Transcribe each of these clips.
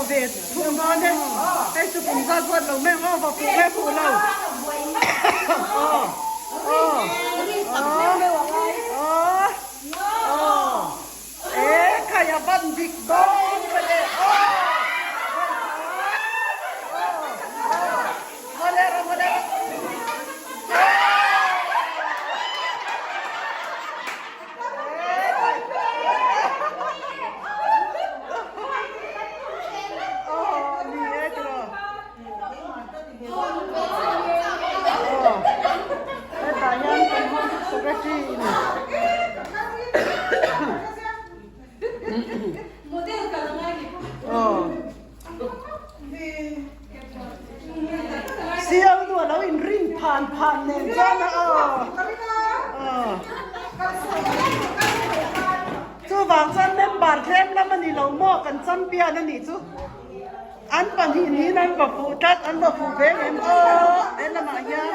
ve thung dawn e. Hei chu kum zat ruat lo mai ang aw, va fuh nge fuh lo. Aw aw aw aw e khai a van dik dawn ka le aw aw aw mawle rawh mawle rawh. Sial nu a lo inrin phan phan nen chuan a aw. Chuvang chuan member tlem lam a ni lo maw kan champion a nih chu. An pahnih niin an va fuh tlat, an va fuh ve em aw he lamah hian.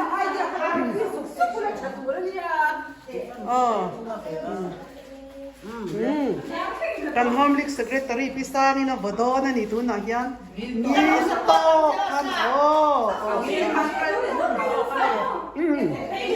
Aw. Kan Home League Secretary Pi Sangin a vaw dawn a ni tunah hian ngil tawk khan aw aw aw aw e e e e e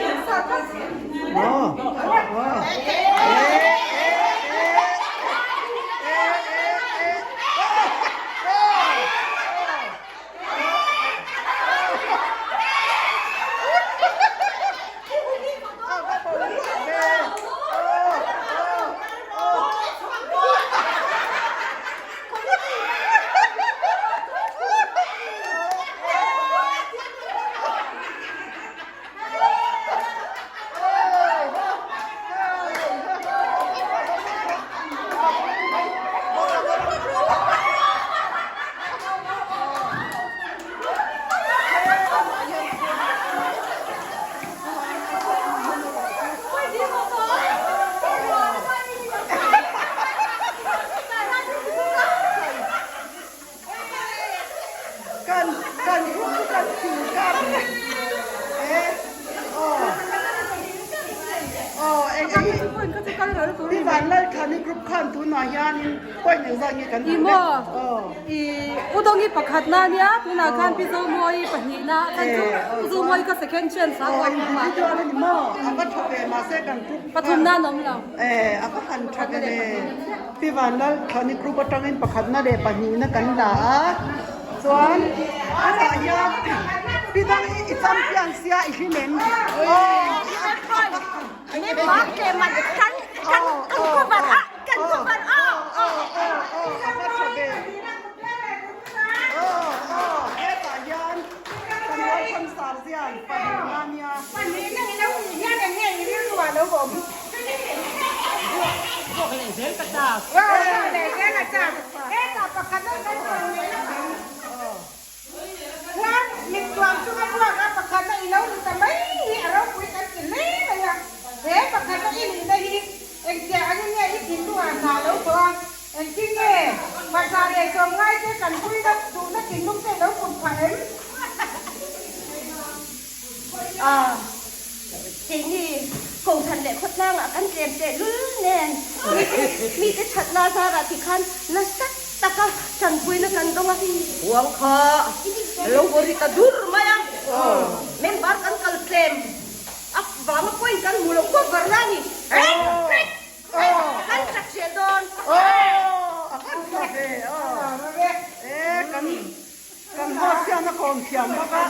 Kan kan group chu kan thing kar e aw aw eng eng hi Vanlalthani group khan tunah hianin point engzat nge kan hmu le aw. I Udongi pakhatna ania tunah khan Pi Zomawi pahnihna a chan chu Pu Zomawi kha second chance a Aw individual a ni maw a va tha ve mahse kan group khan pathumna an awm lo. E a va han tha ve le. Pi Vanlalthani group atangin pakhatna leh pahnihna kan la a chuan hetah hian Pi dang i champion sia i hlim em? Aw. Chuan mittuam chunga ruak a pakhatna i lo ni ta mai hi a ropui kan ti hle mai a. He pakhatna i nihna hi engtiang angin nge i thinlungah hna lo tawh a, engtin nge hmasa leh tlawmngai te kan puina duhna thinlung te i lo put phah em? A, keini Kohhran leh khawtlangah kan tlem teh lul nen mite thatna zarah tikhan nasa taka tanpuina kan dawng a. Huang kha lo vaw ri ta dur mai a, member kan kal tlem a vanga point kan hmu lo cover na a ni. Kan chak zel dawn. Kan host hian a kawm thiam bawk a,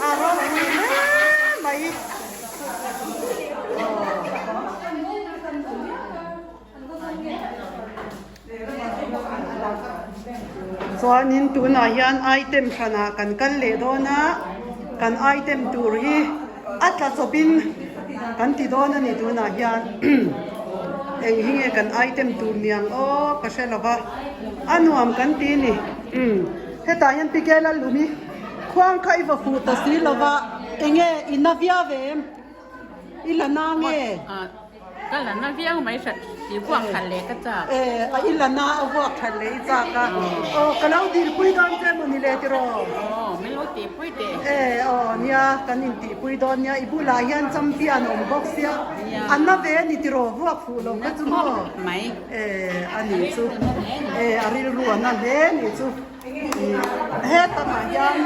a ropui hle mai. Chuanin tunah hian item hranah kan kal leh dawn a, kan item tur hi a tla chawpin kan ti dawn a ni tunah hian. Eng hi nge kan item tur niang aw ka hre lo va, a nuam kan ti ni. Umm hetah hian Pi Kela lumi khuang kha i va fuh ta si lo va, eng nge i na viau ve em? I la na nge? Ka la na viau mai hrat i vuak that leh ka chak. E a i la na a vuak that leh i chak a. Aw ka lo dilpui dawn che maw ni le tiraw? Aw min lo tihpui teh. E aw nia kan intihpui dawn nia i bulah hian champion a awm bawk sia. A na ve a ni tiraw vuak fuh lo kha chu maw? Mai. E a. nih chu. E a rilru a na hle nih chu. Hetamah hian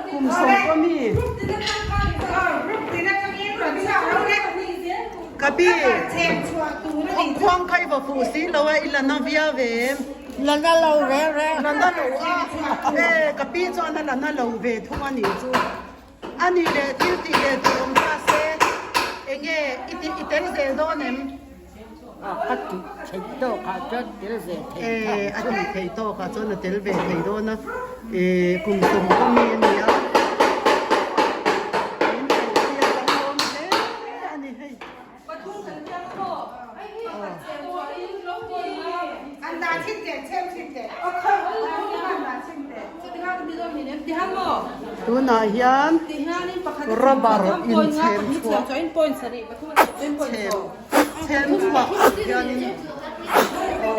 kum sawmkaw mi Ka pi khuang kha i va fuh si lo a i la na viau ve em? La na lo reng reng. La na lo a, e ka pi chuan a la na lo ve thung a nih chu. A nih leh thil tih leh tur awm ta se enge i tih i tel zel dawn em? A ka tih theih tawk ah chuan tel ve thei ta. E a tih theih tawk ah chuan a tel ve thei dawn a, e kum sawmkaw mi a ni a, min tel pui a kan lawm hle a ni hei. Tunah hian rubber inchhem chhuah chhem chhuah hianin aw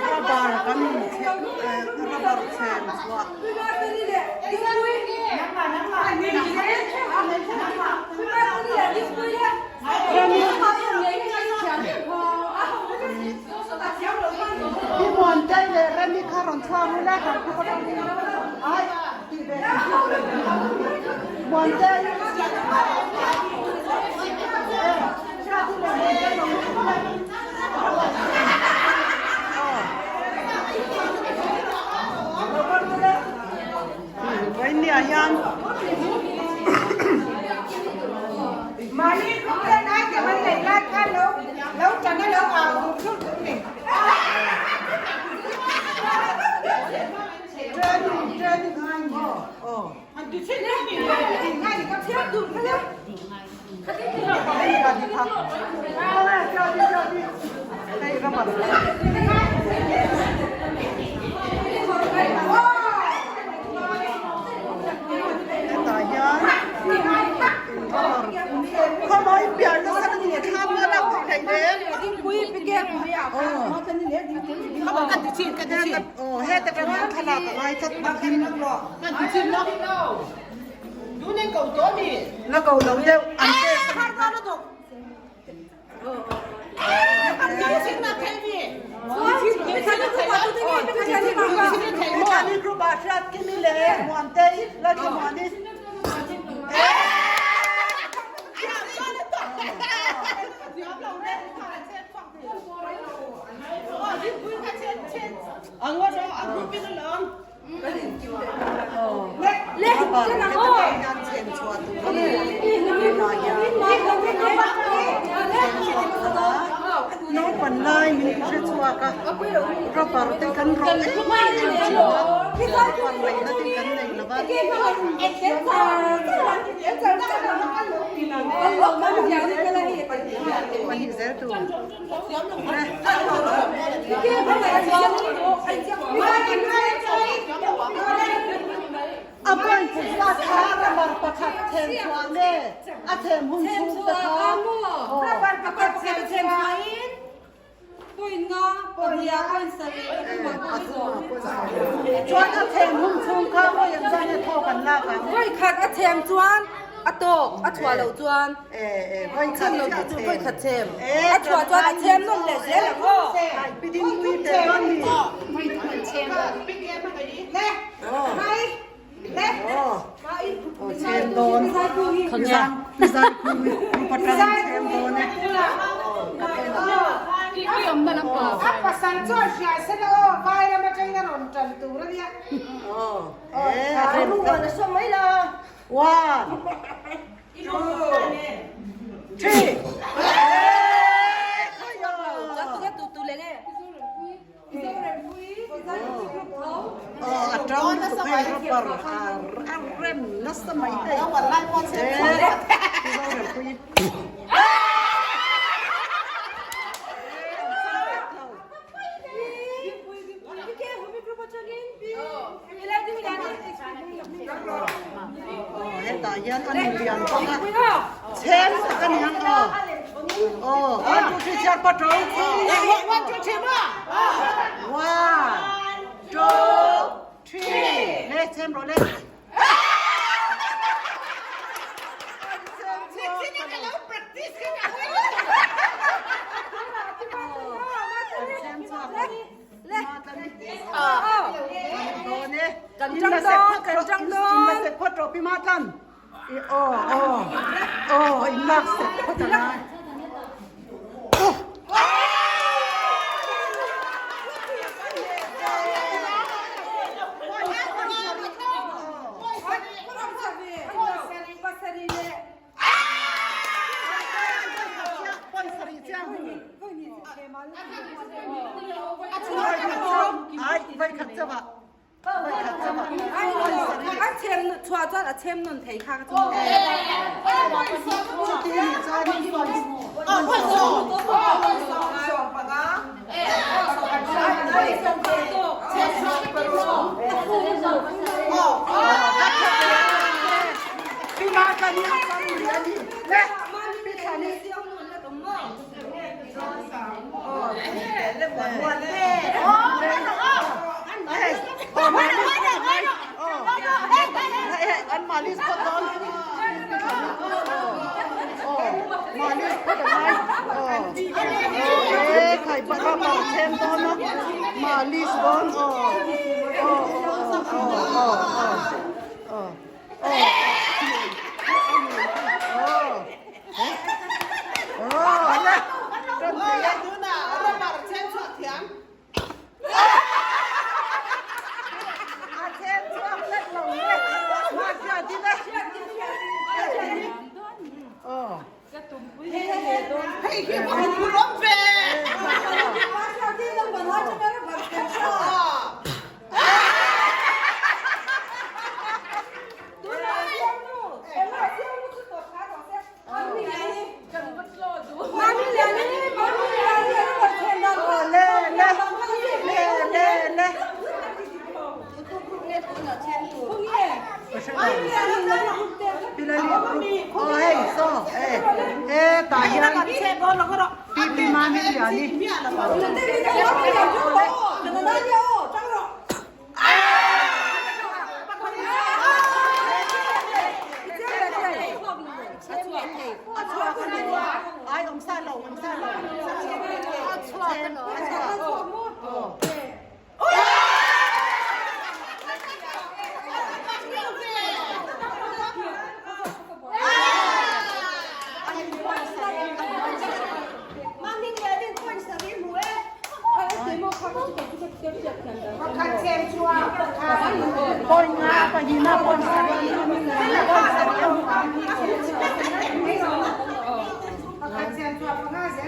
Rubber kan rubber chhem chhuah. Hi Muantei leh Remi kha rawn chhuak ula kan khaw atangin ai tih ve Muantei Vawinia hian Mahni group ten item an neih lai khan lo lo tan a lo au duh thul thul ni. Training training ngai ni aw. An ti thin e. Ngai ni ka thiam duh kha le. Hei rubber. Hetah hian Khawmawi pian nasa lutuk a thlam na lak theih hleih hle. Aw heta tang hian thlalak a ngai tlat bawk in. La ko lo deuh an pek a nih Hethani group ah hriat Kimi leh Muantei Lalthlamuani. Naupan lai min hre chhuak a, rubber te kan rawh em em thin a, rubber leina te kan nei lo va. Pahnih zel tur. A point zat kha rubber pakhat them chhuah nge a them hun chhung te kha Rubber pakhat them chhuahin point nga pahnih point sarih chuan a them hun chhung kha vawi ang zan nge thawk an lak ang. Vawi khat a them chuan a tawk a chhuah loh chuan Chhem lo tu chu vawi khat chhem. A chhuah chuan a chhem nawn leh zel ang aw. A pasal chuan hria se la aw, vai ram atangin a rawn tan tur a nia. One. Three. A tang lutuk hei rubber a rem nasa mai hei. Hetah hian a nu lian bawk a, chhem tak a ni ang aw. Aw, one two three chhiar pawt ro. One two three maw? One two three le chhem rawh le. Kan tang dawn, kan tang dawn. A chem chhuah chuan a chem nawn thei kha ka chu.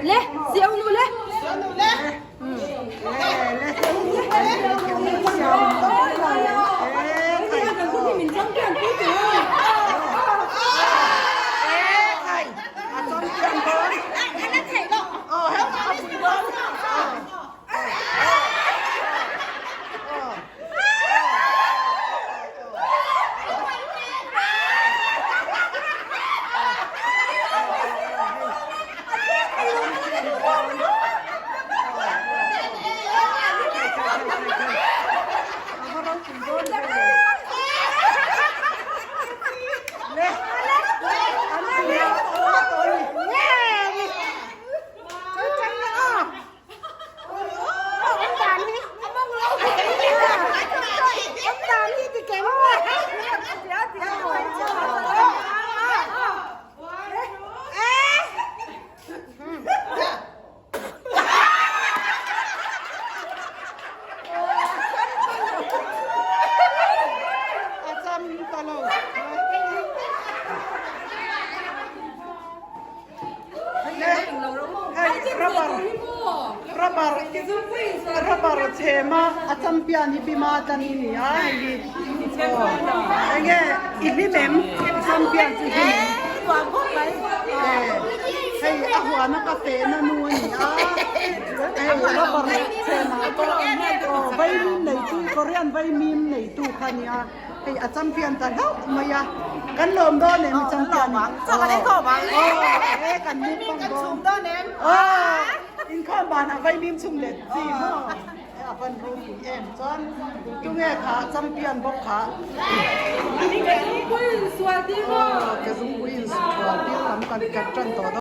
Le, siêu nu le. Rubber chhema a champion hi Pima Tlani ni a hei hi enge i hlim em champion chu hlim em hei a huana ka feh na nu a ni a hei rubber chhema pawh vaimim nei chu Korean vaimim nei tu kha a ni a. Hei a champion ta hlauh mai a, kan lawm dawn em i champion? Aw, e kan mukbang dawn. Aw, inkhawm banah vaimim chhum leh chi maw? A van ropui em chuan tunge kha champion bawk kha? Ke zungpui insual tir lam kan kat tan tawh dawn.